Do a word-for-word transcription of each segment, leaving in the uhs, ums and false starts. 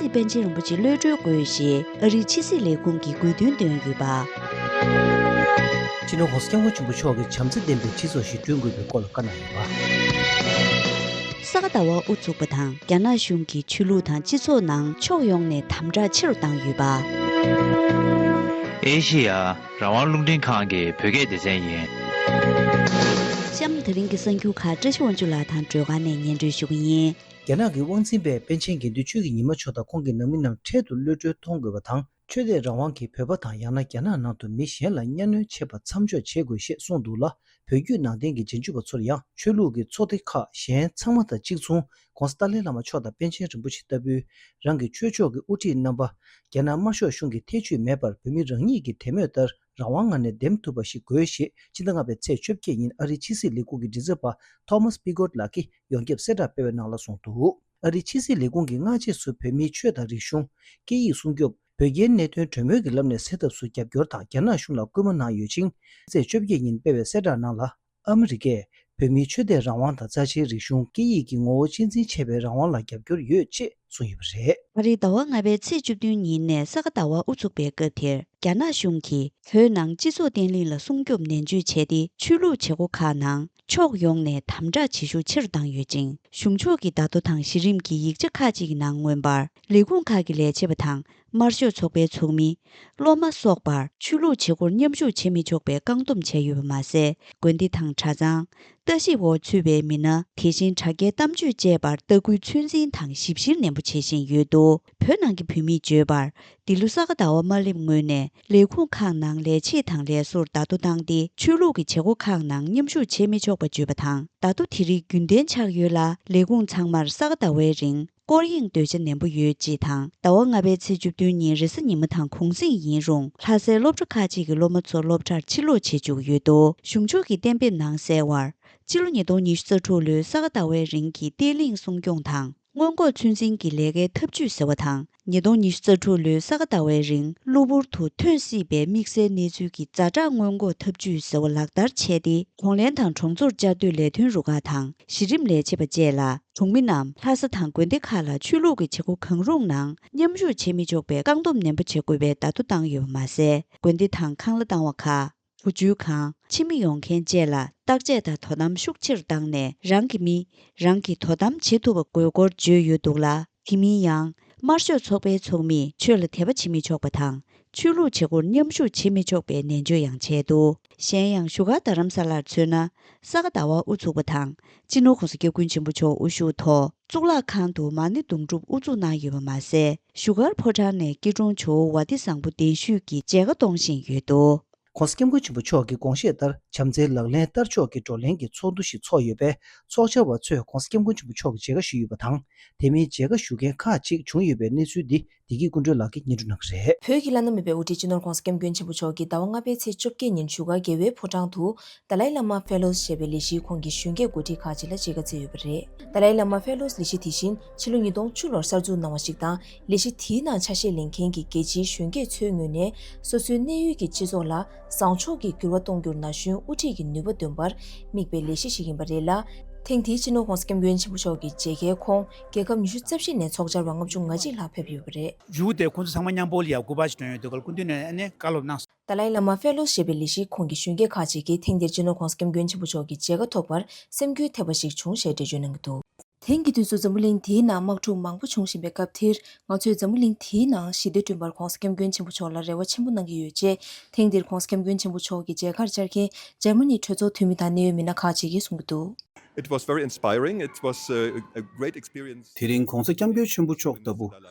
པཎ་ཆེན་རིན་པོ་ཆེ་གློད་གྲོལ་དགོས་ཞེས་ཨ་རིའི་ཕྱི་སྲིད་ལས་ཁུངས་ཀྱིས་དགོས་འདུན་བཏོན་ཡོད་པ། སྤྱི་ནོར་༸གོང་ས་༸སྐྱབས་མགོན་ཆེན་པོ་མཆོག་གིས་བྱམས་བརྩེ་ལྡན་པའི་སྤྱི་ཚོགས་ཤིག་བསྐྲུན་དགོས་པའི་སྐོར་ལ་བཀའ་གནང་ཡོད་པ། ས་ག་ཟླ་བ་དབུ་ཚུགས་པ་དང་རྒྱ་ནག་གཞུང་གིས་ཆོས་ལུགས་དང་སྤྱི་ཚོགས་ནང་ཕྱོགས་ཡོངས་ནས་དམ་དྲག་ཆེ་རུ་བཏང་ཡོད་པ། ཨེ་ཤེ་ཡ། རང་དབང་རླུང་འཕྲིན་ཁང་གི་བོད་སྐད་སྡེ་ཚན་ཡིན། གཤམ་དེ་རིང་གི་གསར་འགྱུར་ཁག་བཀྲ་ཤིས་དབང་ཕྱུག་ལགས་དང་སྒྲོལ་དཀར་ནས་སྙན་སྒྲོན་ཞུ་གི་ཡིན། རྒྱ་ནག་གི་དབང་འཛིན་པས་པཎ་ཆེན་དགེ་འདུན་ཆོས་ཀྱི་ཉི་མ་མཆོག་དང་ཁོང་གི་ནང་མི་རྣམས་འཕྲལ་དུ་གློད་གྲོལ་གཏོང་དགོས་པ་དང་། ཆོས་དད་རང་དབང་གིས་བོད་པ་དང་ཡང་ན་རྒྱ་ནག་ནང་དུ་མི་གཞན་ལ་གཉའ་གནོན་བྱེད་པ་མཚམས་འཇོག་བྱེད་དགོས་ཞེས་གསུངས་འདུག་ལ། བོད་བརྒྱུད་ནང་བསྟན་གྱི་རྗེས་འཇུག་པ་ཚོར་ཡང་ཆོས་ལུགས་ཀྱི་ཚོགས་སྡེ་ཁག་གཞན་ཚང་མ་དང་གཅིག་མཚུངས་༸གོང་ས་ཏཱ་ལའི་བླ་མ་མཆོག་དང་པཎ་ཆེན་རིན་པོ་ཆེ་ལྟ་བུའི་རང་གི་ཆོས་ཕྱོགས་ཀྱི་དབུ་ཁྲིད་རྣམ་པ། རྒྱ་ནག་དམར་ཤོག་གཞུང་གི་ཐེ་བྱུས་མེད་པར་བོད་མི་རང་ཉིད་ཀྱི་དད་མོས་ལྟར་རང་དབང་ངང་ནས་འདེམས་ཐུབ་པ་ཞིག་དགོས་ཞེས་ཕྱི་ཟླ་ལྔ་པའི་ཚེས་བཅོ་བརྒྱད་ཉིན་ཨ་རིའི་ཕྱི་སྲིད་ལས་ཁུངས་ཀྱི་མགྲིན་ཚབ་པ་ཐོ་མཱས་པི་གོད་ལགས་ཀྱིས་ཡོངས་ཁྱབ་གསལ་བསྒྲགས་སྤེལ་བའི་ནང་ལ་གསུངས་འདུག་ཨ་རིའི་ཕྱི་སྲིད་ལས་ཁུངས་ཀྱིས་སྔ་རྗེས་སུ་བོད་མིའི་ཆོས་དང་རིག་གཞུང་། སྐད་ཡིག་སྲུང་སྐྱོབ། བོད་རྒྱའི་གནད་དོན་གྲོས་མོལ་གྱི་ལམ་ནས་སེལ་ཐབས་སུ་རྒྱབ་སྐྱོར་དང་རྒྱ་ནག་གཞུང་ལ་སྐུལ་མ་གནང་ཡོད་ཅིང་། ཚེས་བཅོ་བརྒྱད་ཉིན་སྤེལ་བའི་གསལ་བསྒྲགས་ནང་ལ། ཨ་མི་རི་ཀས་བོད་མིའི་ཆོས་དད་རང་དབང་དང་རྩ་ཆེའི་རིག་གཞུང་སྐད་ཡིག་གི་ངོ་བོ་གཅེས་འཛིན་བྱེད་པའི་རང་དབང་ལ་རྒྱབ་སྐྱོར་ཡོད་ཅེས་གསུངས་ཡོད་པ་རེད། ཨ་རིའི་ཟླ་བ་ལྔ་པའི་ཚེས་བཅུ་བདུན་ཉིན་ནས་ས་ག་ཟླ་བ་དབུ་ཚུགས་པའི་སྐབས་དེར། རྒྱ་ནག་གཞུང་གིས་བོད་ནང་སྤྱི་ཚོགས་བརྟན་ལྷིང་ལ་སྲུང་སྐྱོབ་ནན་བརྗོད་བྱས་ཏེ། ཆོས་ལུགས་བྱེད་སྒོ་ཁག་ནང་ཕྱོགས་ཡོངས་ནས་དམ་དྲག་བྱེད་ཤུགས་ཆེ་རུ་བཏང་ཡོད་ཅིང་། གཞུང་ཕྱོགས་ཀྱི་བརྡ་ཐོ་དང་གཞི་རིམ་གྱི་ཡིག་ཆ་ཁག་ཅིག་གི་ནང་མངོན་པར། ལས་ཁུངས་ཁག་གི་ལས་བྱེད་པ་དང་། དམར་ཤོག་ཚོགས་པའི་ཚོགས་མི། སློབ་མ་སོགས་པར་ཆོས་ལུགས་བྱེད་སྒོར་མཉམ་ཞུགས་བྱེད་མི་ཆོག་པའི་བཀག་སྡོམ་བྱས་ཡོད་པ་མ་ཟད། དགོན་སྡེ་དང་གྲྭ་ཚང་། ལྟ་ཞིབ་འོག་ཚུད་པའི་མི་སྣ། དེ་བཞིན་དྲ་རྒྱའི་གཏམ་བརྗོད་བཅས་པར་ལྟ་སྐུལ་ཚོད་འཛིན་དང་ཞིབ་བཤེར་ནན་པོ་བྱེད་བཞིན་ཡོད་འདུག་བོད་ནང་གི་བོད་མིས་བརྗོད་པར། འདི་ལོ་ས་ག་ཟླ་བ་མ་སླེབས་སྔོན་ནས་ལས་ཁུངས་ཁག་ནང་ལས་བྱེད་དང་ལས་བཟོར་བརྡ་ཐོ་བཏང་སྟེ། ཆོས་ལུགས་ཀྱི་བྱེད་སྒོ་ཁག་ནང་མཉམ་ཞུགས་བྱེད་མི་ཆོག་པ་བརྗོད་པ་དང་། བརྡ་ཐོ་དེ་རིགས་རྒྱུན་ལྡན་ཆགས་ཡོད་ལ། ལས་ཁུངས་ཚང་མར་ས་ག་ཟླ་བའི་རིང་། སྐོར་གཡེང་སྡོད་བྱ་ནན་པོ་ཡོད་ཅེས་དང་། ཟླ་བ་ལྔ་པའི་ཚེས་བཅུ་བདུན་ཉིན་རེས་གཟའ་ཉི་མ་དང་གུང་གསེང་ཡིན་རུང་། ལྷ་སའི་སློབ་གྲྭ་ཁག་ཅིག་གི་སློབ་མ་ཚོ་སློབ་གྲྭར་ཕྱིར་ལོག་བྱེད་བཅུག་ཡོད་འདུག་གཞུང་ཕྱོགས་ཀྱི་གཏན་འབེབས་ནང་གསལ་བར། སྤྱི་ལོ་ཉིས་སྟོང་ཉི་ཤུ་རྩ་དྲུག་ལོའི་ས་ག་ཟླ་བའི་རིང་གི་བརྟན་ལྷིང་སྲུང་སྐྱོང་དང་། སྔོན་འགོག་ཚོད་འཛིན་གྱི་ལས་ཀའི་ཐབས་ཇུས་ཟེར་བ་དང་། ཉིས་སྟོང་ཉི་ཤུ་རྩ་དྲུག་ལོའི་ས་ག་ཟླ་བའི་རིང་གློ་བུར་དུ་ཐོན་སྲིད་པའི་དམིགས་བསལ་གནས་ཚུལ་གྱི་ཛ་དྲག་སྔོན་འགོག་ཐབས་ཇུས་ཟེར་བ་ལག་བསྟར་བྱས་ཏེ། གདོང་ལེན་དང་གྲོང་ཚོར་བཅའ་སྡོད་ལས་དོན་རུ་ཁག་དང་གཞི་རིམ་ལས་བྱེད་པ་བཅས་ལ། གྲོང་མི་རྣམས་ལྷ་ས་དང་དགོན་སྡེ་ཁག་ལ་ཆོས་ལུགས་ཀྱི་བྱེད་སྒོ་གང་རུང་ནང་མཉམ་ཞུགས་བྱེད་མི་ཆོག་པའི་བཀག་སྡོམ་ནན་པོ་བྱེད་དགོས་པའི་བརྡ་ཐོ་བཏང་ཡོད་པ་མ་ཟད། དགོན་སྡེ་དང་ཁང་གླ་བཏང་བ་ཁག་བུ་བཅོལ་ཁང་། ཕྱི་མི་ཡོང་མཁན་བཅས་ལ་བརྟག་དཔྱད་དང་དོ་དམ་ཤུགས་ཆེ་རུ་བཏང་ནས། རང་གི་མི། རང་གིས་དོ་དམ་བྱེད་ཐུབ་པ་དགོས་སྐོར་བརྗོད་ཡོད་འདུག་ལ། དེ་མིན་ཡང་། དམར་ཤོག་ཚོགས་པའི་ཚོགས་མིས་ཆོས་ལ་དད་པ་བྱེད་མི་ཆོག་པ་དང་། ཆོས་ལུགས་བྱེད་སྒོར་མཉམ་ཞུགས་བྱེད་མི་ཆོག་པའི་ནན་བརྗོད་ཡང་བྱས་འདུག་གཞན་ཡང་བཞུགས་སྒར་རྡ་རམ་ས་ལར་མཚོན་ན། ས་ག་ཟླ་བ་དབུ་ཚུགས་པ་དང་། སྤྱི་ནོར་༸གོང་ས་༸སྐྱབས་མགོན་ཆེན་པོ་མཆོག་དབུ་བཞུགས་ཐོག་གཙུག་ལག་ཁང་དུ་མ་ཎི་དུང་སྒྲུབ་དབུ་འཛུགས་གནང་ཡོད་པ་མ་ཟད། བཞུགས་སྒར་ཕོ་བྲང་ནས་སྐྱིད་གྲོང་ཇོ་བོ་ཝ་ཏི་བཟང་པོ་གདན་ཞུས་ཀྱིས་མཇལ་ཁ་གཏོང་བཞིན་ཡོད་འདུག ༸གོང་ས་༸སྐྱབས་མགོན་ཆེན་པོ་མཆོག་གི་དགོངས་བཞེད་ལྟར། བྱམས་བརྩེའི་ལག་ལེན་བསྟར་ཕྱོགས་ཀྱི་བགྲོ་གླེང་གི་ཚོགས་འདུ་ཞིག་ཚོགས་ཡོད་པས། ཚོགས་བཅར་བ་ཚོས་༸གོང་ས་༸སྐྱབས་མགོན་ཆེན་པོ་མཆོག་གི་མཇལ་ཁ་ཞུས་ཡོད་པ་དང་། དེ་མིན་མཇལ་ཁ་ཞུ་མཁན་ཁག་ཅིག་བྱུང་ཡོད་པའི་གནས་ཚུལ་འདི་བདེ་སྐྱིད་ཀུན་སྒྲོན་ལགས་ཀྱིས་སྙན་སྒྲོན་གནང་གི་རེད། བོད་ཀྱི་བླ་ན་མེད་པའི་དབུ་ཁྲིད་སྤྱི་ནོར་༸གོང་ས་༸སྐྱབས་མགོན་ཆེན་པོ་མཆོག་གིས་ཟླ་བ་ལྔ་པའི་ཚེས་བཅོ་བརྒྱད་ཉིན་བཞུགས་སྒར་རྒྱལ་བའི་ཕོ་བྲང་དུ། ཏཱ་ལའི་བླ་མ་ཕེ་ལོས་ཞེས་པའི་ལས་གཞིའི་ཁོངས་ཀྱི་གཞོན་སྐྱེས་འགོ་ཁྲིད་ཁག་ཅིག་ལ་མཇལ་ཁ་བསྩལ་ཡོད་པ་རེད། ཏཱ་ལའི་བླ་མ་ཕེ་ལོས་ལས་གཞི་དེ་བཞིན་ཕྱི་ལོ་ཉིས་སྟོང་བཅུ་ལོར་གསར་འཛུགས་གནང་བ་ཞིག་དང་། ལས་གཞི་དེའི་ནང་ཆ་ཤས་ལེན་མཁན་གྱི་རྒྱལ་སྤྱིའི་གཞོན་སྐྱེས་ཚོའི་ངོས་ནས། སོ་སོའི་གནས་ཡུལ་གྱི་སྤྱི་ཚོགས་ལ་བཟང་ཕྱོགས་ཀྱི་འགྱུར་བ་གཏོང་རྒྱུར་ན་གཞོན་དབུ་ཁྲིད་ཀྱི་ནུས་པ་འདོན་པར་དམིགས་པའི་ལས་གཞི་ཞིག་ཡིན་པ་རེད་ལ། ཐེངས་འདིའི་སྤྱི་ནོར་༸གོང་ས་༸སྐྱབས་མགོན་ཆེན་པོ་མཆོག་གི་མཇལ་ཁའི་ཁོངས། རྒྱལ་ཁབ་ཉི་ཤུ་རྩ་བཞི་ནས་ཚོགས་བཅར་བ་ལྔ་བཅུ་ང་གཅིག་ལྷག་ཕེབས་ཡོད་པ་རེད། ཇུའུ་དེ་ཁོང་ཚོ་ཚང་མ་མཉམ་པོ་ལ་ཡ་སྐུ་པར་ཞིག་སྒྲོན་ཡོད་འདུག་ག་ལ་སྐུ་མདུན་ནས་ཨ་ནི་བཀའ་སློབ་གནང་སོང་། ཏཱ་ལའི་བླ་མ་ཕེ་ལོས་ཞེས་པའི་ལས་གཞིའི་ཁོངས་ཀྱི་གཞོན་སྐྱེས་ཁག་ཅིག་གིས་ཐེངས་འདིར་སྤྱི་ནོར་༸གོང་ས་༸སྐྱབས་མགོན་ཆེན་པོ་མཆོག་གི་མཇལ་ཁ་ཐོབ་པར་སེམས་འགུལ་ཐེབས་པ་ཞིག་བྱུང་ཞེས་འགྲེལ་བརྗོད་གནང་གི་འདུག་དེང་གི་དུས་སུ་འཛམ་བུ་གླིང་འདིའི་ནང་དམག་འཁྲུག་མང་པོ་བྱུང་བཞིན་པའི་སྐབས་འདིར། ང་ཚོས་འཛམ་བུ་གླིང་འདིའི་ནང་ཞི་བདེ་བསྐྲུན་པར་༸གོང་ས་༸སྐྱབས་མགོན་ཆེན་པོ་མཆོག་ལ་རེ་བ་ཆེན་པོ་གནང་གི་ཡོད་ཅེས། ཐེངས་འདིར་༸གོང་ས་༸སྐྱབས་མགོན་ཆེན་པོ་མཆོག་གི་མཇལ་ཁར་བཅར་མཁན་འཇར་མ་ནིའི་གྲོས་ཚོགས་འཐུས་མི་དང་གནད་ཡོད་མི་སྣ་ཁག་ཅིག་གིས་གསུངས་ཀྱི་འདུག It was very inspiring. It was a, a great experience. དེ་རིང་༸གོང་ས་༸སྐྱབས་མགོན་ཆེན་པོ་མཆོག་ལྟ་བུ་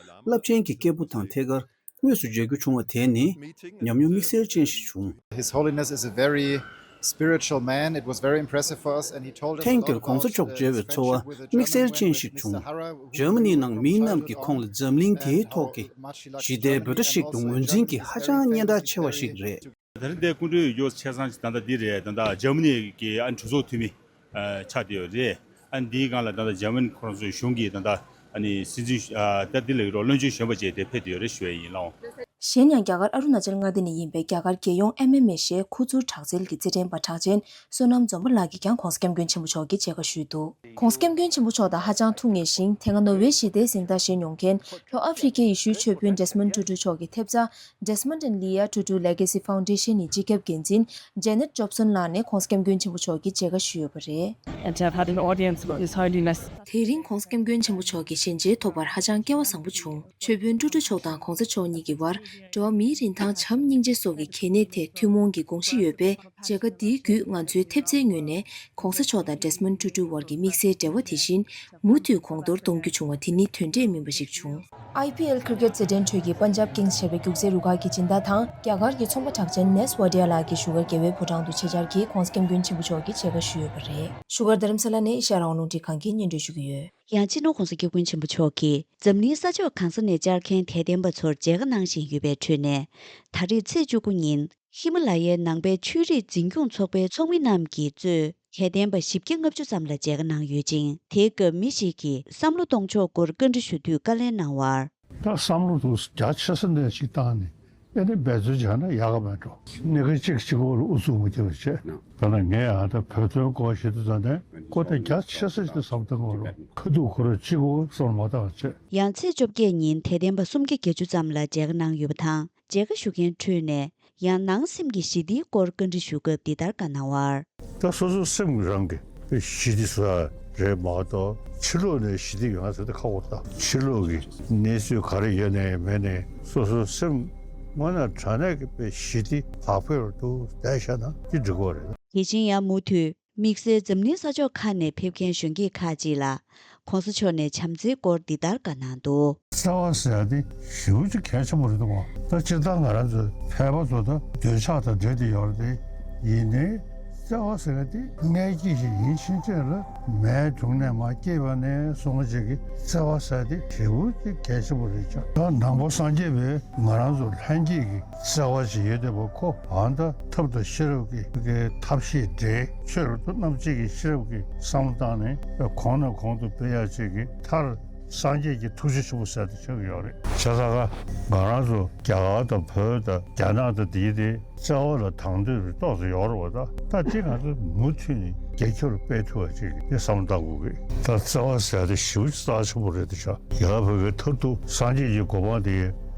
རླབས་ཆེན་གྱི་སྐྱེས་བུ་དང་ཐད་ཀར་དངོས་སུ་མཇལ་རྒྱུ་བྱུང་བ་དེ་ནི་ཉམས་མྱོང་དམིགས་བསལ་ཅན་ཞིག་བྱུང་། His Holiness is a very spiritual man. It was very impressive for us, and he told us a lot about, uh, his friendship with the German women in the Sahara, who really, uh, tried to help us, uh, in our time of, uh, much hardship. ཐེངས་འདིར་གོང་ས་མཆོག་མཇལ་བའི་ཚོར་བ་དམིགས་བསལ་ཅན་ཞིག་བྱུང་། ཇར་མ་ནིའི་ནང་མིའི་རྣམས་ཀྱི་ཁོངས་ལ་འཛམ་གླིང་དེའི་ཐོག་གི་ཞི་བདེ་འབོད་སྒྲ་ཞིག་ཏུ་ངོས་འཛིན་གྱི་ཧ་ཅང་སྙན་གྲགས་ཆེ་བ་ཞིག་རེད། ད་རེས་འདིར་སྐུ་མགྲོན་ཡོད་ཆ་ཚང་ཞིག་ད་ལྟ་འདི་རེད། ད་ལྟ་འཇར་མ་ནི་གི་ཨ་ནི་གྲོས་ཚོགས་འཐུས་མི་ཨ་ཆགས་བསྡད་ཡོད་རེད། ཨ་ནི་འདིའི་སྒང་ལ་ད་ལྟ་འཇར་མ་ནི་ཁོ་རང་ཚོའི་གཞུང་གི་ད་ལྟ་ཨ་ནི་སྲིད་འཛིན་ཨ་ད་འདི་ལ་ཡོད་རོགས་བློན་ཆེན་གཞོན་པ་བཅས་དེ་ཕེབས་བསྡད་ཡོད་རེད་ཞུ་ཡ་ཡིན་ལགས། གཞན་ཡང་རྒྱ་གར་ཨ་རུ་ན་ཅལ་མངའ་སྡེ་ནས་ཡིན་པའི་རྒྱ་གར་རྒྱལ་ཡོངས་ཨེམ་ཨེམ་ཨེ་ཞེས་ཁུ་ཚུར་དྲག་རྩལ་གྱི་རྩེད་འགྲན་པ་གྲགས་ཅན་བསོད་ནམས་འཛོམས་པ་ལགས་ཀྱིས་ཀྱང་༧གོང་ས་༧སྐྱབས་མགོན་ཆེན་པོ་མཆོག་གི་མཇལ་ཁ་ཞུས་འདུག ༧གོང་ས་༧སྐྱབས་མགོན་ཆེན་པོ་མཆོག་དང་ཧ་ཅང་ཐུགས་མཉེས་ཤིང་། དེ་སྔ་ནོར་ཝེ་ཞི་བདེའི་གཟེངས་རྟགས་བཞེས་མྱོང་མཁན་ལྷོ་ཨ་ཧྥེ་རི་ཁའི་ཡེ་ཤུའི་ཆོས་དཔོན་Desmond Tutu་མཆོག་གི་ཐེབས་རྩ་Desmond and Leah Tutu Legacy Foundation ནི་སྤྱི་ཁྱབ་འགན་འཛིན་Janet Jobson་ལགས་ནས་༧གོང་ས་༧སྐྱབས་མགོན་ཆེན་པོ་མཆོག་གི་མཇལ་ཁ་ཞུས་ཡོད་པ་རེད། And to have had an audience with His Holiness. དེ་རིང་༧གོང་ས་༧སྐྱབས་མགོན་ཆེན་པོ་མཆོག་གི་ཞལ་མཇལ་ཐོབ་པར་ཧ་ཅང་སྐལ་བ་བཟང་པོ་བྱུང་། ཆོས་དཔོན་ཀྲུ་ཀྲུ་མཆོག་དང་༧གོང་ས་མཆོག་གཉིས་ཀྱི་བར་འགྲོ་བ་མིའི་རིན་ཐང་། བྱམས་སྙིང་རྗེ་སོགས་ཀྱི་གལ་གནད་ཐད་ཐུན་མོང་གི་དགོངས་གཞི་ཡོད་པས། མཇལ་ཁ་འདིའི་བརྒྱུད་ང་ཚོའི་ཐེབས་རྩའི་ངོས་ནས་༧གོང་ས་མཆོག་དང་Desmond Tutu་བར་གྱི་དམིགས་བསལ་འབྲེལ་བ་དེ་བཞིན་མུ་མཐུད་གོང་མཐོར་གཏོང་རྒྱུ་བྱུང་བ་དེ་ནི་དོན་འབྲས་སྨིན་པ་ཞིག་བྱུང་། ཨའི་པི་ཨེལ་ཁིར་ཀེཊ་རྩེད་འགྲན་ཁྲོད་ཀྱི་པན་ཇབ་ཀིང་སི་ཞེས་པའི་རྒྱུག་རྩལ་རུ་ཁག་གི་སྦྱིན་བདག་དང་རྒྱ་གར་གྱི་ཚོང་པ་གྲགས་ཅན་ནེས་ཝ་ཌི་ཡ་ལགས་ཀྱིས་བཞུགས་སྒར་རྒྱལ་བའི་ཕོ་བྲང་དུ་ཆེད་བཅར་གྱིས་༧གོང་ས་༧སྐྱབས་མགོན་ཆེན་པོ་མཆོག་གི་མཇལ་ཁ་ཞུས་ཡོད་པ་རེད། བཞུགས་སྒར་རྡ་རམ་ས་ལ་ནས་ཨེ་ཤ་ཡ་རང་དབང་རླུང་འཕྲིན་ཁང་གིས་སྙན་སྒྲོན་ཞུ་གི་ཡོད། ཡང་སྤྱི་ནོར་༧གོང་ས་༧སྐྱབས་མགོན་ཆེན་པོ་མཆོག་གིས་འཛམ་གླིང་ས་ཕྱོགས་གང་ས་ནས་བཅར་མཁན་དད་ལྡན་པ་ཚོར་མཇལ་ཁ་གནང་བཞིན་ཡོད་པའི་ཁྲོད་ནས། ད་རེས་ཚེས་བཅུ་དགུ་ཉིན་ཧི་མ་ལ་ཡའི་ནང་པའི་ཆོས་རིག་འཛིན་སྐྱོང་ཚོགས་པའི་ཚོགས་མི་རྣམས་ཀྱིས་གཙོས་དད་ལྡན་པ་བཞི་བརྒྱ་ལྔ་བཅུ་ཙམ་ལ་མཇལ་ཁ་གནང་ཡོད་ཅིང་། དེའི་སྐབས་མི་ཞིག་གིས་བསམ་བློ་གཏོང་ཕྱོགས་སྐོར་བཀའ་འདྲི་ཞུ་དུས་བཀའ་ལན་གནང་བར། ད་བསམ་བློ་དུ་རྒྱ་ཆེ་ས་ནས་ཅིག་བཏང་ནས་ཨེ་ནི་འབད་རྩོལ་བྱས་ན་ཡག་ག་མེད་འགྲོ། སྣེ་ཁ་གཅིག་གཅིག་པོ་ལ་ཨུ་ཚུགས་མ་རྒྱབ་པ་བྱས། དཔེར་ན་ངས་ཨ་ད་བོད་དོན་སྐོར་ཞིག་ཏུ་ད་ནས་ཁོ་ད་རྒྱ་ཆེ་ས་ཞིག་ཏུ་བསམ་བཏང་དགོས་རོགས། ཁ་ཐུག་ཁོ་ར་གཅིག་པོ་བསམ་མ་བཏང་བ་བྱས། ཡང་ཚེས་བཅོ་བརྒྱད་ཉིན་དད་ལྡན་པ་སུམ་བརྒྱ་བརྒྱད་ཅུ་ཙམ་ལ་མཇལ་ཁ་གནང་ཡོད་པ་དང་། མཇལ་ཁ་ཞུ་མཁན་ཁྲོད་ནས་ཡང་ནང་སེམས་ཀྱི་ཞི་བདེའི་སྐོར་བཀའ་འདྲི་ཞུ་སྐབས་འདི་ལྟར་བཀའ་གནང་བར། ད་སོ་སོ་སེམས་རང་གི་ཞི་བདེ་ཟེར་རེད་མ་གཏོགས་ཕྱི་ལོགས་ནས་ཞི་བདེ་ཡོང་ཡ་ཟེར་ཏེ་ཁག་པོ་རེད། ད་ཕྱི་ལོགས་ཀྱི་གནས་ཚུལ་ག་རེ་ཡོད་ནའི་མེད་ནའི་སོ་སོ་སེམས་དངོས་གནས་དྲང་གནས་ཀྱི་དཔེ་ཞི་བདེ་བག་ཕེབས་རུ་འདུག་བསྡད་བཞག་ན་འདི་འགྲིག་གི་རེད། དེ་བཞིན་ཡང་མུ་མཐུད། དམིགས་བསལ་འཛམ་གླིང་ས་ཕྱོགས་ཁག་ནས་ཕེབས་མཁན་གཞོན་སྐྱེས་ཁག་ཅིག་ལ་༧གོང་ས་མཆོག་ནས་བྱམས་བརྩེའི་སྐོར་འདི་ལྟར་བཀའ་གནང་འདུག་བརྩེ་བ་ཟེར་ཡ་དེ་ཞེ་པོ་ཅིག་གལ་ཆེན་པོ་རེད་འདུག་བ། ད་སྤྱིར་བཏང་ང་རང་ཚོའི་ཕལ་པ་ཚོ་ད་འདོད་ཆགས་དང་འབྲེལ་ཏེ་ཡོད་རེད་དེ། ཡིན་ནའི་བརྩེ་བ་ཟེར་ཡ་དེ་མངལ་སྐྱེས་ཤིག་ཡིན་ཕྱིན་ཆད་ལ་མའི་དྲུང་ནས་མར་སྐྱེས་པ་ནས་སོང་བ་ཅིག་གི་བརྩེ་བ་ཟེར་ཡ་དེ་ཞེ་པོ་ཅིག་གལ་ཆེན་པོ་རེད་ཤག་ད་ནང་པ་སངས་རྒྱས་པའི་ང་རང་ཚོ་ལྷན་སྐྱེས་ཀྱི་བརྩེ་བ་ཞིག་ཡོད་བསྡད་པ་ཁོ་ཨ་ད་ཐབས་དང་ཤེས་རབ་ཀྱི་ཐབས་ཤེས་འབྲེལ་ཆོས་རབ་ཏུ་རྣམ་འབྱེད་ཀྱི་ཤེས་རབ་ཀྱི་བསམ་བློ་བཏང་ནས་གོང་ནས་གོང་དུ་སྤེལ་ཡག་ཅིག་གི་མཐར་སངས་རྒྱས་ཀྱི་ཐུགས་རྗེ་ཆེན་པོ་ཟེར་དེ་ཆགས་ཀྱི་ཡོད་རེད། བྱས་ཙང་ང་རང་ཚོ་རྒྱ་གར་དང་བོད་དང་རྒྱ་ནག་དང་དེའི་དེ་བརྩེ་བ་ལ་དང་དོད་རེ་ཏོག་ཙམ་ཡོད་རེད་བ། ད་ད་དེ་ང་ཚོ་མུ་མཐུད་ནས་རྒྱ་ཁྱོན་ལ་སྤེལ་ཐུབ་པ་ཅིག་དེ་བསམ་བློ་བཏང་དགོས་ཀྱི། ད་བརྩེ་བ་ཟེར་དེ་ཞེ་པོ་ཅིག་རྩ་ཆེན་པོ་རེད་དེ་ཤག་རྒྱ་གར་བོད་ཀྱི་མཐར་ཐུག་སངས་རྒྱས་ཀྱི་གོ་འཕང་དེ་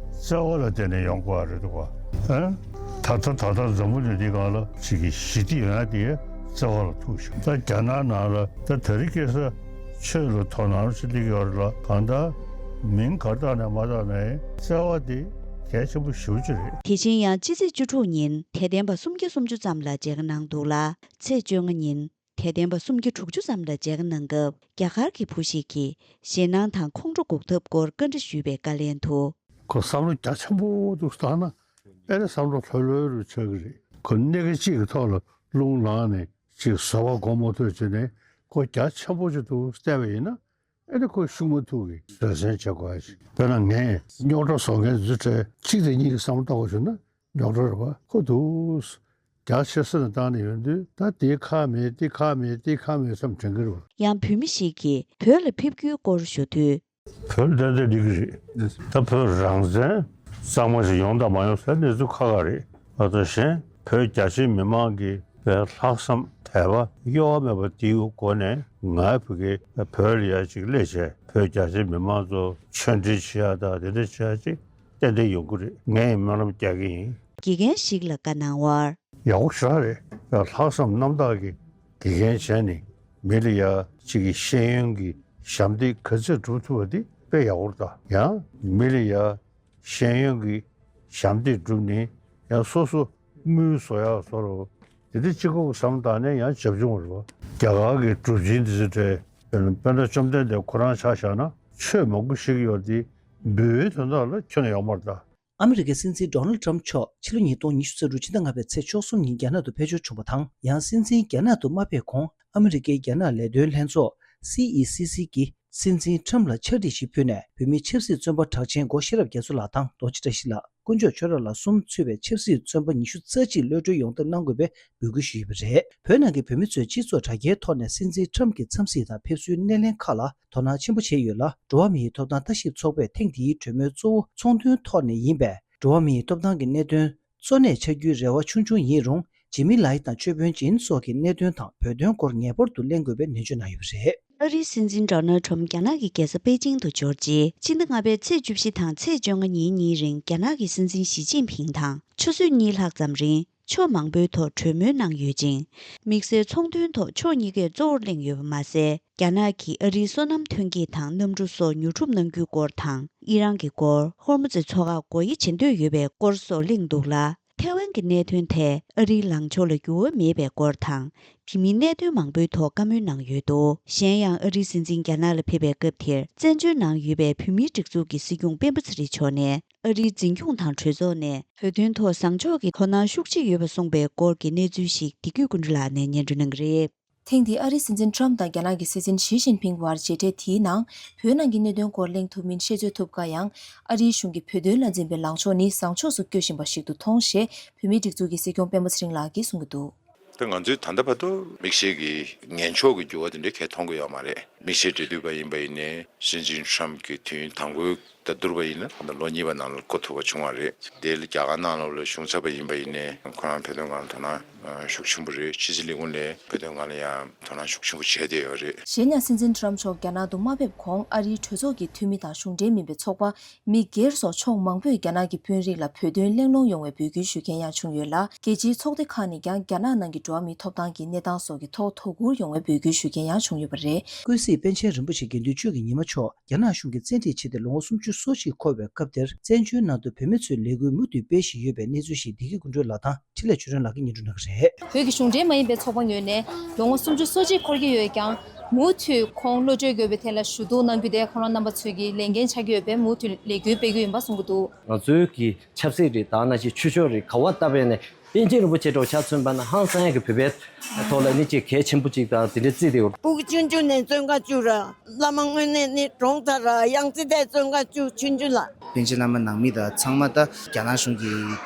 བརྩེ་བ་ལ་བརྟེན་ནས་ཡོང་དགོས་པ་རེད་འདུག་ག་ཨ། ད་ལྟ་ད་ལྟ་འཛམ་བུ་གླིང་འདིའི་སྒང་ལ་ཅིག་གི་ཞི་བདེ་ཡོང་ཡ་དེ་བརྩེ་བ་ལ་ཐུག་ཤག་ད་རྒྱ་ནག་ནང་ལ་ད་དེ་རིང་ཁ་སང་ཆོས་ལ་དོ་སྣང་ཞིག་སླེབས་ཡོད་རེད་ལ། གང་ལྟར་མིང་ག་རེ་བཏགས་ནའི་མ་བཏགས་ནའི་བརྩེ་བ་དེ་གལ་ཆེན་པོ་ཞེ་པོ་ཅིག་རེད། དེ་བཞིན་ཡང་ཕྱི་ཚེས་བཅུ་དྲུག་ཉིན་དད་ལྡན་པ་སུམ་བརྒྱ་སུམ་ཅུ་ཙམ་ལ་མཇལ་ཁ་གནང་འདུག་ལ། ཚེས་བཅོ་ལྔ་ཉིན་དད་ལྡན་པ་སུམ་བརྒྱ་དྲུག་ཅུ་ཙམ་ལ་མཇལ་ཁ་གནང་སྐབས་རྒྱ་གར་གྱི་བུ་ཞིག་གིས་ཞེད་སྣང་དང་ཁོང་ཁྲོ་འགུག་ཐབས་སྐོར་བཀའ་འདྲི་ཞུས་པའི་བཀའ་ལན་དུ། ཁོ་བསམ་བློ་རྒྱ་ཆེན་པོ་འདུག་བཏང་ན་ཨེ་རེ་བསམ་བློ་ལྷོད་ལྷོད་རུ་ཆགས་ཀྱི་རེད། ཁོ་སྣེ་ཁ་གཅིག་གི་ཐོག་ལ་རླུང་ལངས་ནས་ཅིག་བཟོད་པ་སྒོམ་མ་ཐུབ་བྱས་ནས་ཁོ་རྒྱ་ཆེན་པོ་ཅིག་འདུག་བལྟས་པ་ཡིན་ན། ཨེ་ནི་ཁོ་ཤུགས་མ་ཐུག་གི་བཟོད་བསྲན་བྱེད་དགོས་ཡ་ཅིག་དཔེར་ན་ངས་རྙོག་དྲ་བཟོ་མཁན་ཚོའི་གྲས་གཅིག་དང་གཉིས་ཀྱི་བསམ་བློ་བཏང་བ་བྱུང་ན་རྙོག་དྲ་རེད་བ། ཁོ་འདུག་རྒྱ་ཆེ་ས་ནས་བཏང་ནས་ཡོང་དུས་ད་དེ་ཁག་མེད་དེ་ཁག་མེད་དེ་ཁག་མེད་བསམ་དྲན་གྱི་རེད་བ། ཡང་བོད་མི་ཞིག་གིས་བོད་ལ་ཕེབས་རྒྱུའི་སྐོར་ཞུ་དུས། བོད་ཏན་ཏན་འགྲིག་གི་རེད། ད་བོད་རང་བཙན་གཙང་མ་ཞིག་ཡོང་དང་མ་ཡོང་ཟེར་གནས་ཚུལ་ཁག་ཁག་རེད། ཨ་ད་གཞན་བོད་རྒྱ་ཆེའི་མི་མང་གི་བའི་ལྷག་བསམ་དད་པ་གཡོ་བ་མེད་པ་དེའི་སྒོ་ནས་ང་བོད་ཀྱི་བོད་ལ་ཡ་ཅིག་སླེབས་བྱས་བོད་རྒྱ་ཆེའི་མི་མང་ཚོ་ཆོས་འབྲེལ་བྱེད་ཡ་དང་དེ་འདྲ་བྱེད་ཡ་ཅིག་ཏན་ཏན་ཡོང་གི་རེད། ངས་སྨོན་ལམ་རྒྱག་གི་ཡིན། དགེ་རྒན་ཞིག་ལ་བཀའ་གནང་བར། ཡག་པོ་ཞེ་དྲག་རེད། ཡ་ལྷག་བསམ་རྣམ་དག་གིས་དགེ་རྒན་བྱས་ནས་མི་ལ་ཡ་ཅིག་གི་ཤེས་ཡོན་གྱི་ཞབས་འདེགས་ག་ཚོད་སྒྲུབ་ཐུབ་པ་འདི་དཔེ་ཡག་པོ་རེད། ད་ཡང་མི་ལ་ཡ་ཤེས་ཡོན་གྱི་ཞབས་འདེགས་བསྒྲུབས་ནས་ཡང་སོ་སོ་དངུལ་བཟོ་ཡག་བཟོ་རོགས། དེ་འདྲ་གཅིག་པོ་བསམ་བཏང་ནས་ཡང་བྱབ་ཆུང་རེད་བ། རྒྱ་གར་གྱི་གྲུབ་ཆེན་འདི་ཚོ་གྲས་དཔེར་ན་དཔལ་ལྡན་བཅོམ་ལྡན་འདས་ཁོ་རང་ཆ་བཞག་ན་ཆོས་མང་པོ་ཤེས་ཀྱི་ཡོད་དེ་འབུལ་བའི་དོན་དག་ལ་ཁྱོན་ནས་ཡོད་མ་རེད་ད། ཨ་མི་རི་ཀའི་སྲིད་འཛིན་ཌོ་ནལ་ཌི་ཊརམ་ཕི་མཆོག་ཕྱི་ལོ་ཉིས་སྟོང་ཉི་ཤུ་རྩ་དྲུག་ཕྱི་ཟླ་ལྔ་པའི་ཚེས་བཅུ་གསུམ་ཉིན་རྒྱ་ནག་ཏུ་ཕེབས་འབྱོར་བྱུང་བ་དང་། ཡང་སྲིད་འཛིན་རྒྱ་ནག་ཏུ་མ་ཕེབས་གོང་ཨ་མི་རི་ཀའི་རྒྱ་ནག་ལས་དོན་ལྷན་ཚོགས་སི་ཨི་སི་སི་གི་སྲིད་འཛིན་ཊརམ་ཕི་ལ་ཕྱག་བྲིས་ཤིག་ཕུལ་ནས། བོད་མིའི་ཆབ་སྲིད་བཙོན་པ་གྲགས་ཅན་སྒོ་ཤེས་རབ་རྒྱ་མཚོ་ལགས་དང་རྡོ་རྗེ་བཀྲ་ཤིས་ལགས། དཀོན་མཆོག་ཆོས་གྲགས་ལགས་གསུམ་ཚུད་པའི་ཆབ་སྲིད་བཙོན་པ་ཉི་ཤུ་རྩ་གཅིག་གློད་གྲོལ་ཡོང་ཐབས་གནང་དགོས་པའི་འབོད་སྐུལ་ཞུས་ཡོད་པ་རེད། བོད་ནང་གི་བོད་མི་ཚོས་སྤྱི་ཚོགས་དྲ་རྒྱའི་ཐོག་ནས་སྲིད་འཛིན་ཊརམ་ཕི་གི་འཚམས་གཟིགས་དང་ཕེབས་བསུའི་སྣེ་ལེན་ཁག་ལ་དོ་སྣང་ཆེན་པོ་བྱས་ཡོད་ལ། འགྲོ་བ་མིའི་ཐོབ་ཐང་ལྟ་ཞིབ་ཚོགས་པས་ཐེངས་འདིའི་གྲོས་མོལ་གཙོ་བོ་ཚོང་དོན་ཐོག་ནས་ཡིན་པས། འགྲོ་བ་མིའི་ཐོབ་ཐང་གི་གནད་དོན། གཙོ་གནད་ཆགས་རྒྱུའི་རེ་བ་ཆུང་ཆུང་ཡིན་རུང་། འཇིགས་མེད་ལགས་དང་ཆོས་དཔོན་ཇིན་སོགས་ཀྱི་གནད་དོན་དང་བོད་དོན་སྐོར་ངེས་པར་དུ་གླེང་དགོས་པའི་ནན་བརྗོད་གནང་ཡོད་པ་རེད། ཨ་རིའི་སྲིད་འཛིན་ཌོ་ནལ་ཁྲོམ་རྒྱ་ནག་གི་རྒྱལ་ས་པེ་ཅིང་དུ་འབྱོར་རྗེས། ཕྱི་ཟླ་ལྔ་པའི་ཚེས་བཅུ་བཞི་དང་ཚེས་བཅོ་ལྔ་ཉིན་གཉིས་རིང་རྒྱ་ནག་གི་སྲིད་འཛིན་ཞི་ཅིན་ཕིང་དང་ཆུ་ཚོད་གཉིས་ལྷག་ཙམ་རིང་། ཕྱོགས་མང་པོའི་ཐོག་གྲོས་མོལ་གནང་ཡོད་ཅིང་། དམིགས་བསལ་ཚོང་དོན་ཐོག་ཕྱོགས་གཉིས་ཀས་གཙོ་བོར་གླེང་ཡོད་པ་མ་ཟད། རྒྱ་ནག་གིས་ཨ་རིའི་སོ་ནམ་ཐོན་སྐྱེད་དང་གནམ་གྲུ་སོགས་ཉོ་སྒྲུབ་གནང་རྒྱུའི་སྐོར་དང་། ཨི་རན་གྱི་སྐོར། ཧོར་མུ་ཛི་མཚོ་ཁག་སྒོ་དབྱེ་བྱེད་འདོད་ཡོད་པའི་སྐོར་སོགས་གླེང་འདུག་ལ། ཐའེ་ཝན་གྱི་གནད་དོན་ཐད་ཨ་རིའི་ལངས་ཕྱོགས་ལ་འགྱུར་བ་མེད་པའི་སྐོར་དང་། དེ་མིན་གནད་དོན་མང་པོའི་ཐོག་བཀའ་མོལ་གནང་ཡོད་འདུག་གཞན་ཡང་ཨ་རིའི་སྲིད་འཛིན་རྒྱ་ནག་ལ་ཕེབས་པའི་སྐབས་དེར་བཙན་བྱོལ་ནང་ཡོད་པའི་བོད་མིའི་སྒྲིག་འཛུགས་ཀྱི་སྲིད་སྐྱོང་སྤེན་པ་ཚེ་རིང་མཆོག་ནས། ཨ་རིའི་འཛིན་སྐྱོང་དང་གྲོས་ཚོགས་ནས་བོད་དོན་ཐོག་བཟང་ཕྱོགས་ཀྱི་དོ་སྣང་ཤུགས་ཆེ་ཡོད་པ་གསུངས་པའི་སྐོར་གྱི་གནས་ཚུལ་ཞིག་བདེ་སྐྱིད་ཀུན་འཕྲོད་ལགས་ནས་སྙན་སྒྲོན་གནང་གི་རེད། ཐེངས་འདིའི་ཨ་རིའི་སྲིད་འཛིན་ཊམ་དང་རྒྱ་ནག་གི་སྲིད་འཛིན་ཞི་ཅིན་ཕིང་བར་མཇལ་འཕྲད་དེའི་ནང་། བོད་ནང་གི་གནད་དོན་སྐོར་གླེང་ཐུབ་མིན་ཤེས་ཚོད་ཐུབ་དཀའ་ཡང་། ཨ་རིའི་གཞུང་གིས་བོད་དོན་ལ་འཛིན་པའི་ལངས་ཕྱོགས་ནི་བཟང་ཕྱོགས་སུ་བསྐྱོད་བཞིན་པ་ཞིག་ཏུ་མཐོང་ཞེས་བོད་མིའི་སྒྲིག་འཛུགས་ཀྱི་སྲིད་སྐྱོང་སྤེན་པ་ཚེ་རིང་ལགས་ཀྱིས་གསུང་གི་འདུག་ད་ང་ཚོས་ད་ལྟ་བར་དུ་དམིགས་བསལ་གྱི་ངན་ཕྱོགས་ཀྱི་འགྱུར་བ་དེ་འདྲ་གང་ཡང་མཐོང་གི་ཡོད་མ་རེད། དམིགས་བསལ་འབྲེལ་མཐུད་པ་ཡིན་པ་ཡིན་ནའི་སྲིད་འཛིན་ཊམ་གྱི་དུས་ཡུན་དང་པོའི་དང་བསྡུར་བ་ཡིན་ན་ད་ལོ་གཉིས་པ་ནང་ལ་བསྐོ་ཐུབ་པ་བྱུང་བ་རེད། དེ་ལ་རྒྱ་གར་ནང་ལོགས་ལ་གཞུང་ཚབ་པ་ཡིན་པ་ཡིན་ནའི་ཁོ་རང་བོད་དོན་སྒང་ལ་དོ་སྣང་ཤུགས་ཆེན་པོ་རེད། ཕྱི་སྲིད་ལས་ཁུངས་ནས་བོད་དོན་སྒང་ལ་ཡང་དོ་སྣང་ཤུགས་ཆེན་པོ་བྱས་བསྡད་ཡོད་རེད། གཞན་ཡང་སྲིད་འཛིན་ཊམ་མཆོག་རྒྱ་ནག་ཏུ་མ་ཕེབས་གོང་ཨ་རིའི་གྲོས་ཚོགས་ཀྱི་འཐུས་མི་དང་གཞུང་འབྲེལ་མིན་པའི་ཚོགས་པ་མི་སྒེར་སོགས་ཕྱོགས་མང་པོས་རྒྱ་ནག་གི་དཔོན་རིགས་ལ་བོད་དོན་གླེང་སློང་ཡོང་བའི་འབོད་སྐུལ་ཞུ་མཁན་ཡང་བྱུང་ཡོད་ལ། རྒྱལ་སྤྱིའི་ཚོགས་སྡེ་ཁག་ནས་ཀྱང་རྒྱ་ནག་ནང་གི་འགྲོ་བ་མིའི་ཐོབ་ཐང་གི་གནས་སྟངས་སོགས་ཀྱི་ཐོག་དོ་ཁུར་ཡོང་བའི་འབོད་སྐུལ་ཞུ་མཁན་ཡང་བྱུང་ཡོད་པ་རེད། ཀུན་གཟིགས་པཎ་ཆེན་རིན་པོ་ཆེ་དགེ་འདུན་ཆོས་ཀྱི་ཉི་མ་མཆོག་རྒྱ་ནག་གཞུང་གིས་བཙན་ཁྲིད་བྱས་ཏེ་ལོ་ངོ་སུམ་ཅུ་སོ་གཅིག་འཁོར་བའི་སྐབས་དེར་བཙན་བྱོལ་ནང་དུ་བོད་མི་ཚོས་ལས་འགུལ་མུ་མཐུད་སྤེལ་བཞིན་ཡོད་པའི་གནས་ཚུལ་ཞིག་བདེ་སྐྱིད་ཀུན་འཕྲོད་ལགས་དང་འཕྲིན་ལས་ཆོས་སྒྲོན་ལགས་ཀྱིས་སྙན་སྒྲོན་གནང་གི་རེད། བོད་ཀྱི་གཞུང་འབྲེལ་མ་ཡིན་པའི་ཚོགས་པ་ངོས་ནས་ལོ་ངོ་སུམ་ཅུ་སོ་གཅིག་འཁོར་གྱི་ཡོད་ཀྱང་། མུ་མཐུད་ཁོང་གློད་གྲོལ་དགོས་པའི་ཐད་ལ་ཞུ་གཏུག་གནང་རྒྱུ་དེ་ཁོང་རང་རྣམ་པ་ཚོས་ཀྱི་ལས་འགན་ཆགས་ཀྱི་ཡོད་པས་མུ་མཐུད་ལས་འགུལ་སྤེལ་གྱི་ཡིན་པ་གསུང་གི་འདུག་ང་ཚོའི་གི་ཆབ་སྲིད་རེད། ད་ནང་བཞིན་ཆོས་ཕྱོགས་རེད། ག་བ་ལྟ་བས་ནས་པཎ་ཆེན་རིན་པོ་ཆེ་འདྲ་བོ་ཆ་མཚོན་པ་ན་ཧང་སང་ཡག་གི་བོད་པའི་ཐོག་ལ་ནི་ཅིག་གལ་ཆེན་པོ་ཅིག་དང་དེ་འདྲའི་བརྩིས་ཏེ་ཡོད། སྤུ་གུ་ཆུང་ཆུང་ནས་བཙོན་ཁང་བཅུག་ར། བླ་མ་དངོས་གནས་ནི་གྲོངས་ཚར་ར། ཡང་ཙི་ཏའི་བཙོན་ཁང་བཅུག་ཆུང་ཆུང་ལ། པཎ་ཆེན་བླ་མ་ནང་མི་དང་ཚང་མ་ད་རྒྱ་ནག་གཞུང་གིས་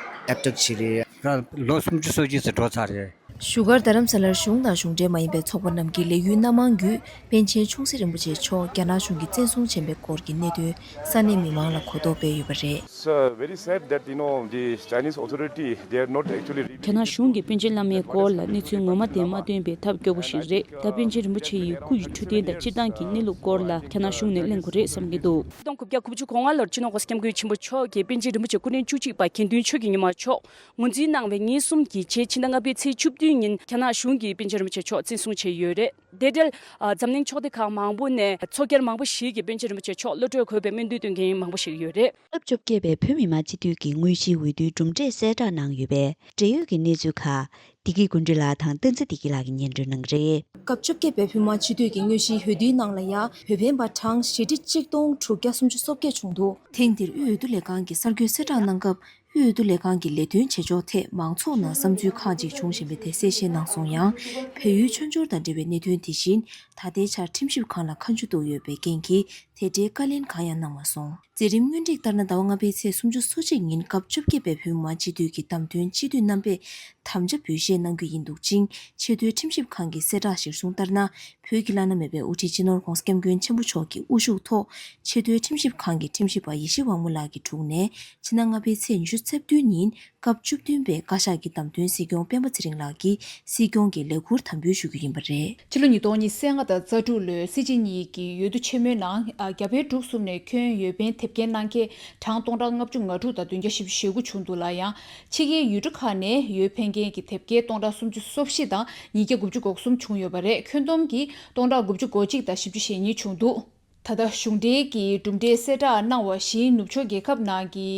ཨེབ་ཌག་བྱེད་རེད། ལོ་སུམ་ཅུ་སོ་གཅིག་ཙམ་འགྲོ་ཚར་རེད། བཞུགས་སྒར་རྡ་རམ་ས་ལར་གཞུང་དང་གཞུང་འབྲེལ་མ་ཡིན་པའི་ཚོགས་པ་རྣམས་ཀྱིས་ལས་འགུལ་སྣ་མང་བརྒྱུད་པཎ་ཆེན་ཆུང་སྲིད་རིན་པོ་ཆེ་མཆོག་རྒྱ་ནག་གཞུང་གིས་བཙན་བཟུང་བྱས་པའི་སྐོར་གྱི་གནད་དོན་ས་གནས་མི་མང་ལ་གོ་རྟོགས་སྤེལ་ཡོད་པ་རེད། It's uh, very sad that you know the Chinese authority, they are not actually revealing རྒྱ་ནག་གཞུང་གིས་པཎ་ཆེན་བླ་མའི་སྐོར་ལ་གནས་ཚུལ་ངོ་མ་དེ་མ་སྟོན་པའི་ཐབས་སྐྱོ་པོ་ཞིག་རེད། ད་པཎ་ཆེན་རིན་པོ་ཆེ་ཡི་སྐུ་ཡི་འཕྲོད་བསྟེན་དང་སྤྱིར་བཏང་གི་གནས་ལུགས་སྐོར་ལ་རྒྱ་ནག་གཞུང་ནས་གླེང་དགོས་རེད་བསམ་གྱི་འདུག་ཆིག་སྟོང་དགུ་བརྒྱ་དགུ་བཅུ་གོ་ལྔ་ལོར་སྤྱི་ནོར་༸གོང་ས་༸སྐྱབས་མགོན་ཆེན་པོ་མཆོག་གིས་པཎ་ཆེན་རིན་པོ་ཆེ་སྐུ་ཕྲེང་བཅུ་གཅིག་པ་དགེ་འདུན་ཆོས་ཀྱི་ཉི་མ་མཆོག་ངོས་འཛིན་གནང་བའི་ཉིན་གསུམ་གྱི་རྗེས་ཕྱི་ཟླ་ལྔ་པའི་ཚེས་བཅུ་བདུན་ཉིན་རྒྱ་ནག་གཞུང་གིས་པཎ་ཆེན་རིན་པོ་ཆེ་མཆོག་བཙན་བཟུང་བྱས་ཡོད་རེད། དེ་འབྲེལ། ཨ། འཛམ་གླིང་ཕྱོགས་སྡེ་ཁག་མང་པོ་ནས་ཚོགས་བསྐྱར་མང་པོ་ཞིག་གིས་པཎ་ཆེན་རིན་པོ་ཆེ་མཆོག་གློད་གྲོལ་དགོས་པའི་སྨོན་འདུན་སྟོན་མཁན་མང་པོ་ཞིག་ཡོད་རེད། སྐབས་བཅོ་བརྒྱད་པའི་བོད་མི་མང་སྤྱི་འཐུས་ཀྱི་དངོས་གཞིའི་འོས་བསྡུའི་གྲུབ་འབྲས་གསལ་བསྒྲགས་གནང་ཡོད་པས། འབྲེལ་ཡོད་ཀྱི་གནས་ཚུལ་ཁག་བདེ་སྐྱིད་ཀུན་འཕྲོད་ལགས་དང་བསྟན་འཛིན་བདེ་སྐྱིད་ལགས་ཀྱིས་སྙན་སྒྲོན་གནང་གི་རེད། སྐབས་བཅོ་བརྒྱད་པའི་བོད་མི་མང་སྤྱི་འཐུས་ཀྱི་དངོས་གཞིའི་འོས་བསྡུའི་ནང་ལ་ཡང་། བོད་པའི་འབའ་གྲངས་ཞེ་ཁྲི་གཅིག་སྟོང་དྲུག་བརྒྱ་སུམ་ཅུ་སོ་བརྒྱད་བྱུང་འདུག་ཐེངས་འདིར་དབུས་འོས་བསྡུ་ལས་ཁང་གིས་གསར་འགོད་གསལ་བསྒྲགས་གནང་སྐབས། དབུས་འོས་བསྡུ་ལས་ཁང་གི་ལས་དོན་བྱེད་ཕྱོགས་ཐད་མང་ཚོགས་ནང་བསམ་ཚུལ་ཁག་ཅིག་བྱུང་བཞིན་པའི་ཐད་གསལ་བཤད་གནང་སོང་ཡང་། བལ་ཡུལ་མཆོད་འཇོར་དང་འབྲེལ་བའི་གནད་དོན་དེ་བཞིན་ད་ལྟའི་ཆར་ཁྲིམས་ཞིབ་ཁང་ལ་ཁ་མཆུ་གཏུགས་ཡོད་པའི་རྐྱེན་གྱིས་དེ་འབྲེལ་བཀའ་ལན་གང་ཡང་གནང་མ་སོང་། མཛད་རིམ་སྔོན་སྒྲིག་ལྟར་ན། ཟླ་བ་ལྔ་པའི་ཚེས་སུམ་ཅུ་སོ་གཅིག་ཉིན་སྐབས་བཅོ་བརྒྱད་པའི་བོད་མི་མང་སྤྱི་འཐུས་ཀྱི་བདམས་ཐོན་སྤྱི་འཐུས་རྣམ་པས་དམ་བཅའ་འབུལ་བཞེས་གནང་རྒྱུ་ཡིན་འདུག་ཅིང་། ཆེས་མཐོའི་ཁྲིམས་ཞིབ་ཁང་གི་གསལ་བསྒྲགས་གཞིར་བཟུང་ལྟར་ན། བོད་ཀྱི་བླ་ན་མེད་པའི་དབུ་ཁྲིད་སྤྱི་ནོར་༸གོང་ས་༸སྐྱབས་མགོན་ཆེན་པོ་མཆོག་གི་དབུ་བཞུགས་ཐོག་ཆེས་མཐོའི་ཁྲིམས་ཞིབ་ཁང་གི་ཁྲིམས་ཞིབ་པ་ཡེ་ཤེས་དབང་མོ་ལགས་ཀྱི་དྲུང་ནས། ཕྱི་ཟླ་ལྔ་པའི་ཚེས་ཉི་ཤུ་རྩ་བདུན་ཉིན་སྐབས་བཅུ་བདུན་པའི་བཀའ་ཤག་གི་བདམས་ཐོན་སྲིད་སྐྱོང་སྤེན་པ་ཚེ་རིང་ལགས་ཀྱིས་སྲིད་སྐྱོང་གི་ལས་འཁུར་དམ་འབུལ་ཞུ་རྒྱུ་ཡིན་པ་རེད། ཕྱི་ལོ་ཉིས་སྟོང་ཉི་ཤུ་རྩ་ལྔ་དང་རྩ་དྲུག་ལོའི་སྲིད་སྤྱི་གཉིས་ཀྱི་འོས་བསྡུ་ཆེན་མོའི་ནང་། ཨ། རྒྱ་བལ་འབྲུག་གསུམ་ནས་ཁྱོན་འོས་འཕེན་ཐེབས་མཁན་གནང་མཁན་གྲངས་སྟོང་ཕྲག་ལྔ་བཅུ་ང་དྲུག་དང་བདུན་བརྒྱ་བཞི་བཅུ་ཞེ་དགུ་བྱུང་འདུག་ལ། ཡང་ཕྱི་རྒྱལ་ཡུལ་གྲུ་ཁག་ནས་འོས་འཕེན་མཁན་གྱི་དེབ་སྐྱེལ་སྟོང་ཕྲག་སུམ་ཅུ་སོ་བཞི་དང་ཉིས་བརྒྱ་དགུ་བཅུ་གོ་གསུམ་བྱུང་ཡོད་པ་རེད། ཁྱོན་བསྡོམས་ཀྱིས་སྟོང་ཕྲག་དགུ་བཅུ་གོ་གཅིག་དང་བཞི་བཅུ་ཞེ་གཉིས་བྱུང་འདུག་ད་ལྟ་གཞུང་འབྲེལ་གྱི་གྲུབ་འབྲས་གསལ་བསྒྲགས་གནང་བ་བཞིན། ནུབ་ཕྱོགས་རྒྱལ་ཁབ་ནང་གི་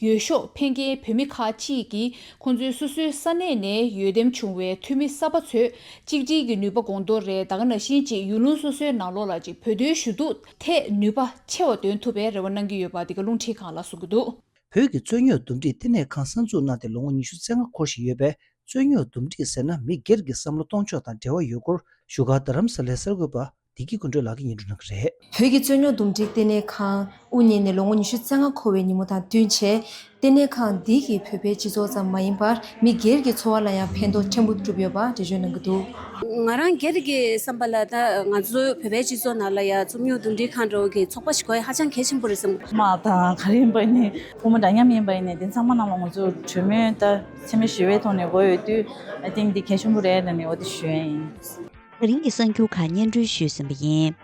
འོས་ཤོག་འཕེན་མཁན་བོད་མི་ཁག་ཅིག་གིས་ཁོང་ཚོའི་སོ་སོའི་ས་གནས་ནས་འོས་འདེམས་བྱུང་བའི་འཐུས་མི་གསར་པ་ཚོས་གཅིག་སྒྲིལ་གྱི་ནུས་པ་སྒོང་རྡོག་རེད། ད་ག་ནང་བཞིན་གཅིག་ཡུལ་ལུང་སོ་སོའི་ནང་ལོགས་ལ་གཅིག་བོད་དོན་ཞུ་གཏུག་ཐད་ནུས་པ་ཆེ་བ་འདོན་ཐུབ་པའི་རེ་བ་གནང་གི་ཡོད་པ་འདི་ག་རླུང་འཕྲིན་ཁང་ལ་གསུང་གི་འདུག་བོད་ཀྱི་རྩོད་རྙོག་འདུམ་འགྲིག་བསྟི་གནས་ཁང་གསར་འཛུགས་གནང་སྟེ་ལོ་ངོ་ཉི་ཤུ་རྩ་ལྔ་འཁོར་བཞིན་ཡོད་པས། རྩོད་རྙོག་འདུམ་འགྲིག་ཟེར་ན་མི་སྒེར་གྱི་བསམ་བློ་གཏོང་ཕྱོགས་དང་འབྲེལ་བ་ཡོད་སྐོར་བཞུགས་སྒར་རྡ་རམ་ས་ལའི་གསར་འགོད་པ་ བདེ་སྐྱིད་ཀུན་གྲོལ་ལགས་ཀྱིས་སྙན་སྒྲོན་གནང་གི་རེད། བོད་ཀྱི་རྩོད་རྙོག་འདུམ་འགྲིག་ལྟེ་གནས་ཁང་དབུ་བརྙེས་ནས་ལོ་ངོ་ཉི་ཤུ་རྩ་ལྔ་འཁོར་བའི་ཉིན་མོ་དང་བསྟུན་བྱས། ལྟེ་གནས་ཁང་འདི་གིས་བོད་པའི་སྤྱི་ཚོགས་ཙམ་མ་ཡིན་པར་མི་སྒེར་གྱི་འཚོ་བ་ལ་ཡང་ཕན་ཐོགས་ཕྲན་བུ་བསྒྲུབས་ཡོད་པ་འགྲེལ་བརྗོད་གནང་གི་འདུག་ང་རང་སྒེར་གྱི་བསམ་པ་ལ་ད་ང་ཚོ་བོད་པའི་སྤྱི་ཚོགས་ནང་ལ་ཡང་རྩོད་རྙོག་འདུམ་འགྲིག་ཁང་འདྲ་བོ་གི་ཚོགས་པ་ཞིག་དགོས་ཡ་ཧ་ཅང་གལ་ཆེན་པོ་རེད་བསམ། མ་དང་ག་རེ་ཡིན་པ་ཡིན་ནའི་ཕོ་མོ་འདྲ་མཉམ་ཡིན་པ་ཡིན་ནའི་དེ་ཚང་མ་ནང་ལ་ང་ཚོ་གྲོས་མོལ་ད་འཚེ་མེད་ཞི་བའི་ཐོག་ནས་དགོས་ཡོད་དུས། I think འདི་གལ་ཆེན་པོ་རེད་ལབ་ནས་འོ་དེ་ཞུ་ཡ་ཡིན། ད་རིང་གི་གསར་འགྱུར་ཁག་སྙན་སྒྲོན་ཞུས་ཟིན་པ་ཡིན།